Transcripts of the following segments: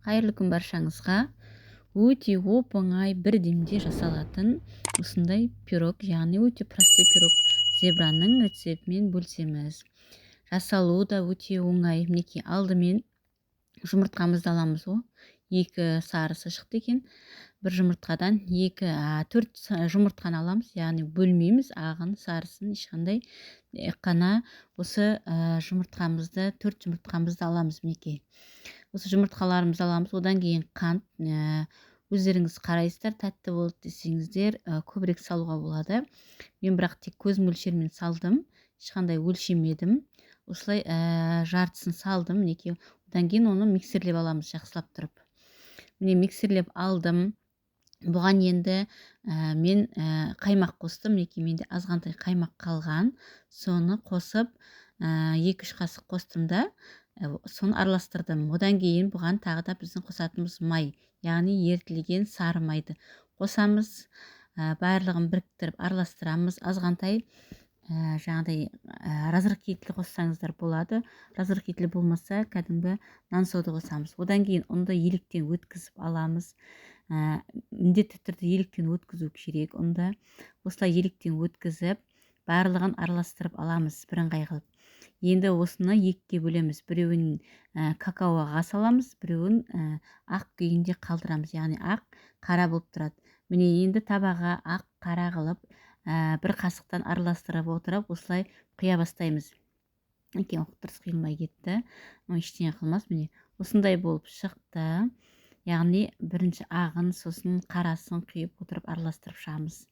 Қайырлы күн баршаңызға! Өте оп-оңай, бір демде жасалатын осындай пирог, яғни өте простой пирог зебраның рецептімен бөлісеміз. Жасалуы да өте оңай. Мінекей, алдымен жұмыртқамызды аламыз ғой. Екі сарысы шықты екен. Бір жұмыртқадан екі, төрт жұмыртқаны аламыз, яғни бөлмейміз ағын, сарысын ешқандай. Қана осы жұмыртқамызды, төрт жұмыртқамызды аламыз. Мінекей, осы жұмыртқаларымызды аламыз. Одан кейін қант, өздеріңіз қарайсыздар, тәтті болды десеңіздер, көбірек салуға болады. Мен бірақ тек көз мөлшерімен салдым, ешқандай өлшемедім. Осылай жартысын салдым, мінекей. Одан кейін оны миксерлеп аламыз жақсылап тұрып. Міне, миксерлеп алдым. Бұған енді мен қаймақ қостым. Мінекей, менде азғантай қаймақ қалған, соны қосып, 2-3 қасық қостым да, соны араластырдым. Одан кейін бұған тағы да біздің қосатынымыз май, яғни ерітілген сары майды қосамыз. Барлығын біріктіріп араластырамыз. Азғантай жаңағыдай разрыхлитель қоссаңыздар болады. Разрыхлитель болмаса, кәдімгі нан сода қосамыз. Одан кейін ұнды електен өткізіп аламыз. Міндетті түрде електен өткізу керек ұнды. Осылай електен өткізіп, барлығын араластырып аламыз бірыңғай қылып. Енді осыны екіге бөлеміз: біреуін какаоға саламыз, біреуін ақ күйінде қалдырамыз, яғни ақ қара болып тұрады. Міне, енді табаға ақ қара қылып, бір қасықтан араластырып отырып, осылай құя бастаймыз. Екен, дұрыс құйылмай кетті, ештеңе қылмас. Міне, осындай болып шықты, яғни бірінші ағын, сосын қарасын құйып отырып араластырып шығамыз.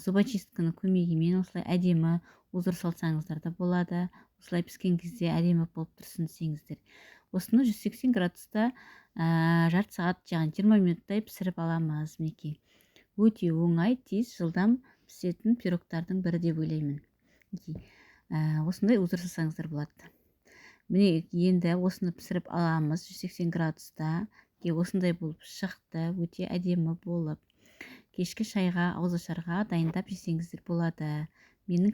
Зубочистканың көмегімен осылай әдемі узор салсаңыздар да болады. Осылай піскен кезде әдемі болып тұрсын десеңіздер. Осыны 180 градуста жарты сағат, яғни 20 минуттай пісіріп аламыз. Мінекей, өте оңай, тез, жылдам пісетін пирогтардың бірі деп ойлаймын. Мінекей, осындай узор жасасаңыздар болады. Міне, енді осыны пісіріп аламыз 180 градуста. Осындай болып шықты, өте әдемі болып. Кешкі шайға, ауызашарға дайындап жесеңіздер болады. Менің